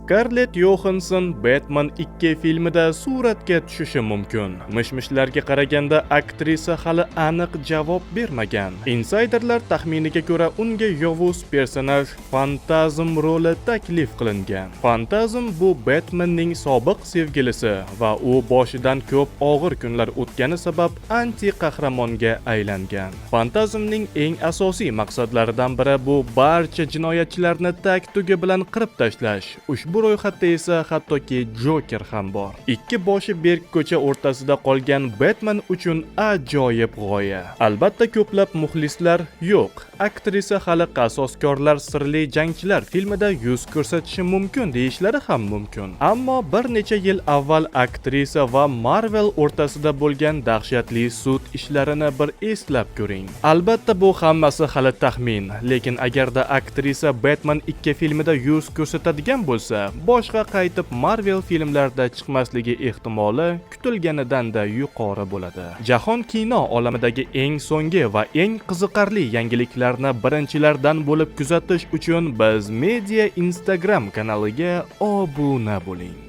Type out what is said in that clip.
Skarlett Yohansson Batman 2 filmida suratga tushishi mumkin. Mish-mishlarga qaraganda, aktrisa hali aniq javob bermagan. Insayderlar taxminiga ko'ra, unga yovuz personaj Fantazm roli taklif qilingan. Fantazm bu Batmanning sobiq sevgilisi va u boshidan ko'p og'ir kunlar o'tgani sabab anti qahramonga aylangan. Fantazmning eng asosiy maqsadlaridan biri bu barcha jinoyatchilarni tag tugi bilan qirib tashlash. Ushbu ro'yxatda esa hattoki Joker ham bor. Ikki boshi berk ko'cha o'rtasida qolgan Batman uchun ajoyib g'oya. Albatta, ko'plab muxlislar "Yo'q, aktrisa hali Qasoskorlar sirli jangchilar filmida yuz ko'rsatishi mumkin" deyishlari ham mumkin. Ammo bir necha yil avval aktrisa va Marvel o'rtasida bo'lgan dahshatli sud ishlarini bir eslab ko'ring. Albatta, bu hammasi hali taxmin, lekin agarda aktrisa Batman 2 filmida yuz ko'rsatadigan bo'lsa, boshqa qaytib Marvel filmlarida chiqmasligi ehtimoli kutilganidan-da yuqori bo'ladi. Jahon kino olamidagi eng so'nggi va eng qiziqarli yangiliklarni birinchilardan bo'lib kuzatish uchun Biz Media Instagram kanaliga obuna bo'ling.